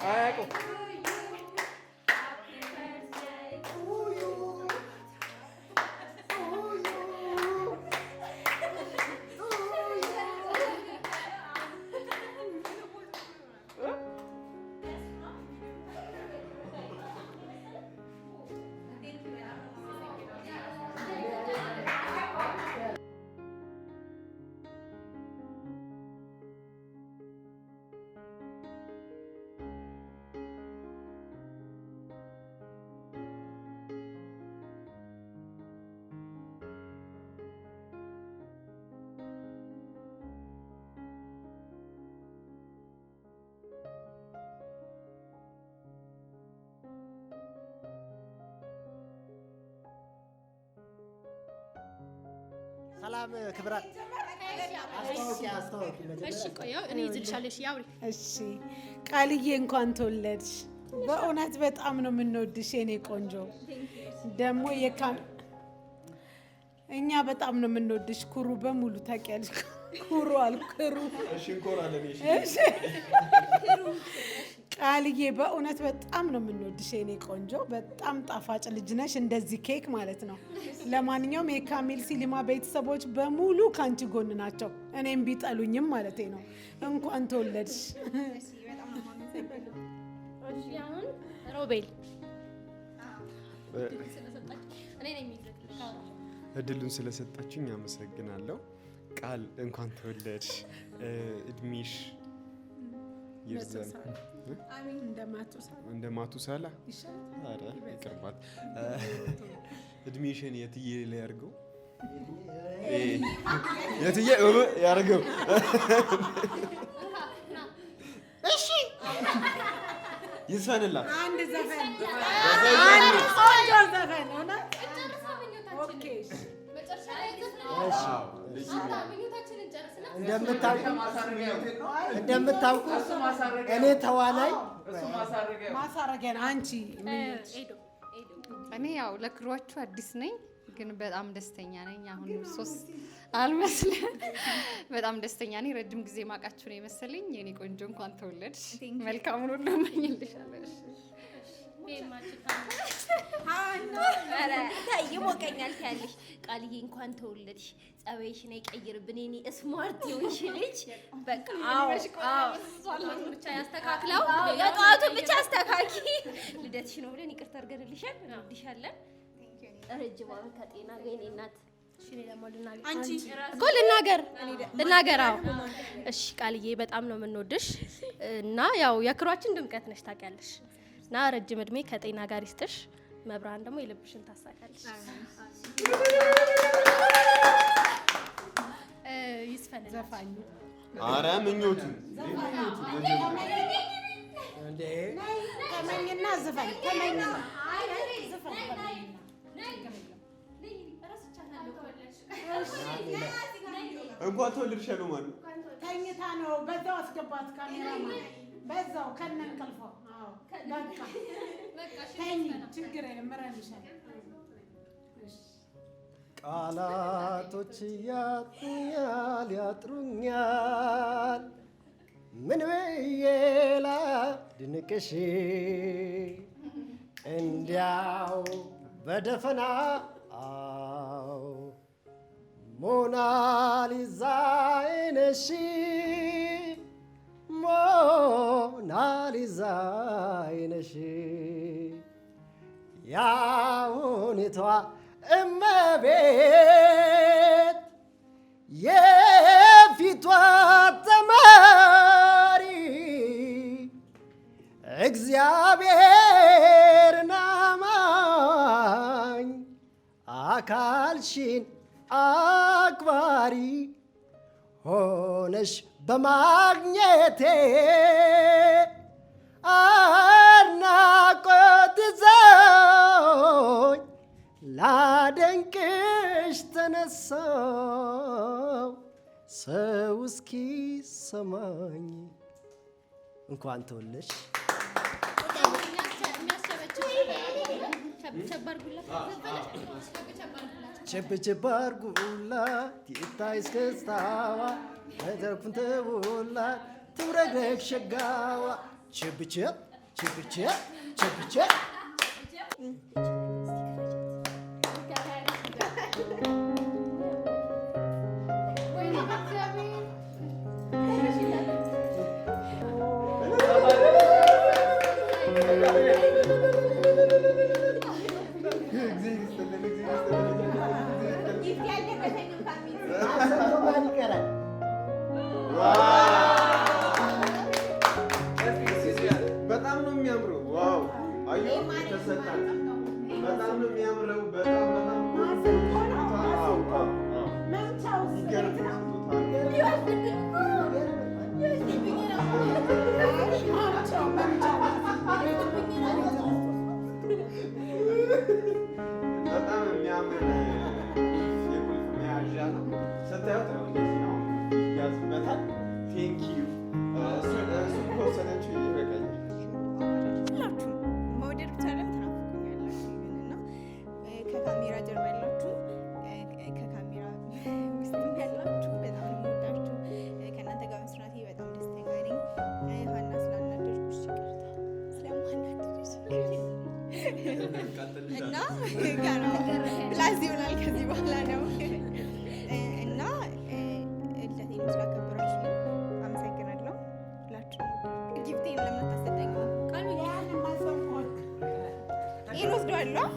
አያውቁም። ሰላም ክብራት፣ አስተዋውቂ አስተዋውቂ መጀመሪያ። እሺ ቆይ፣ ያው እኔ ይዝልሻለሁ። እሺ አውሪ። እሺ ቃልዬ፣ እንኳን ተወለድሽ። በእውነት በጣም ነው የምንወድሽ የኔ ቆንጆ። ደግሞ እኛ በጣም ነው የምንወድሽ። Crew በሙሉ ታውቂያለሽ። ኩሩ አልኩ ክሩ። እሺ፣ እንኮራለን። እሺ። እሺ ቃልዬ፣ በእውነት በጣም ነው የምንወድሽ የኔ ቆንጆ። በጣም ጣፋጭ ልጅ ነሽ፣ እንደዚህ ኬክ ማለት ነው። ለማንኛውም የካሚል ሲኒማ ቤተሰቦች በሙሉ ከአንቺ ጎን ናቸው፣ እኔም ቢጠሉኝም ማለት ነው። እንኳን ተወለድሽ። እሺ አሁን ሮቤል፣ እኔ ነኝ የሚይዝልሽ። እድሉን ስለሰጣችሁኝ አመሰግናለሁ። ቃል፣ እንኳን ተወለድሽ። እድሜሽ ይርዘም። እንደ ማቱሳላ። ኧረ ይቅርባት። እድሜሽን የትዬ ላይ ያርገው፣ የትዬ ያርገው። እሺ ይዝፈንላት። አንድ ዘፈን፣ አንድ ቆንጆ ዘፈን እውነት። Okay እሺ። እንደምታውቁ እኔ ተዋናይ ማሳረጊያ ነው። አንቺ እኔ ያው ለ crew ኣችሁ አዲስ ነኝ፣ ግን በጣም ደስተኛ ነኝ። አሁን ሶስት አልመስልም። በጣም ደስተኛ ነኝ። ረጅም ጊዜ ማውቃችሁ ነው የመሰለኝ። የኔ ቆንጆ፣ እንኳን ተወለድሽ። መልካሙን ሁሉ እመኝልሻለሁ። ይሞቀኛል ትያለሽ። ቃልዬ፣ እንኳን ተወለድሽ። ጸባይሽን አይቀይርብን የኔ smart የሆንሽ ልጅ። በቃ አዎ፣ ብቻ ያስተካክለው። የጠዋቱን ብቻ አስተካኪ። ልደትሽ ነው ብለን ይቅርታ አድርገንልሻል። እንወድሻለን። ረጅም ዓመት ከጤና ጋር የኔ እናት። እኮ ልናገር ልናገር። አዎ እሺ ቃልዬ፣ በጣም ነው የምንወድሽ እና ያው የ crew ኣችን ድምቀት ነሽ ታውቂያለሽ። እና ረጅም እድሜ ከጤና ጋር ይስጥሽ። መብራን ደግሞ የልብሽን ታሳካለሽ። ይስፈን ዘፋኙ። አረ ምኞቱ። እንዴ! ተመኝና ዝፈን፣ ተመኝና ዝፈን። እንኳን ተወለድሽ ያለው ማለት ነው። ተኝታ ነው። በዛው አስገባት ካሜራማን፣ በዛው ከነ እንቅልፏ። አዎ በቃ ተኝ፣ ችግር የለም፣ ምረንሻል። ቃላቶች ያጥሩኛል ያጥሩኛል፣ ምን ብዬ ላድንቅሽ? እንዲያው በደፈናው ሞናሊዛ ነሽ፣ ሞናሊዛ ነሽ፣ ያሁኒቷ እመቤት፣ የፊቷ ተማሪ፣ እግዚአብሔርን አማኝ፣ አካልሽን አክባሪ ሆነሽ በማግኘቴ አድናቆት ይዞኝ ላደንቅሽ ተነሳው ሰው እስኪሰማኝ። እንኳን ተወለድሽ። ቸብ ቸብ አርጉላት፣ ይታይ እስክስታዋ፣ መድረኩን ተውላት፣ ትውረግረግ ሸጋዋ፣ ቸብ ቸብ። ችብችብ ችብችብ። እግዚአብሔር ይስጥልን፣ እግዚአብሔር ይስጥልን። ሰጥቶ ማን ይቀራል? በጣም ነው የሚያምረው። Wow፣ አዩ ተሰጣት። በጣም ነው የሚያምረው። በጣም በጣም ማሲንቆ ነው፣ ማሲንቆ። መምቻውስ የሚገርም ቤት ነው? ስጦታ ነው። መምቻው መምቻው በጣም የሚያምር የቁልፍ መያዣ ነው። ስታዩት ነው እንደዚህ ነው ያዝበታል። Thank you። እሱን ከወሰደችው ይበቃኛል። ሁላችሁም መውደድ ብቻ አይደለም ትናፍቁኛላችሁ። ግን እና ከካሜራ ጀርባ ያላችሁ፣ ከካሜራ ውስጥም ያላችሁ በጣም ነው የምወዳችሁ። ከእናንተ ጋር መስራቴ በጣም ደስተኛ ነኝ። ሀና ስላናደድኩሽ ይቅርታ፣ ስለማናደድሽ እና ገና plus ይሆናል ከዚህ በኋላ ነው እና ልደቴንም ስላከበራችሁልኝ አመሰግናለሁ። ሁላችሁም gift ኤን ለምን አታሰጠኝም? ይሄን ወስደዋለሁ።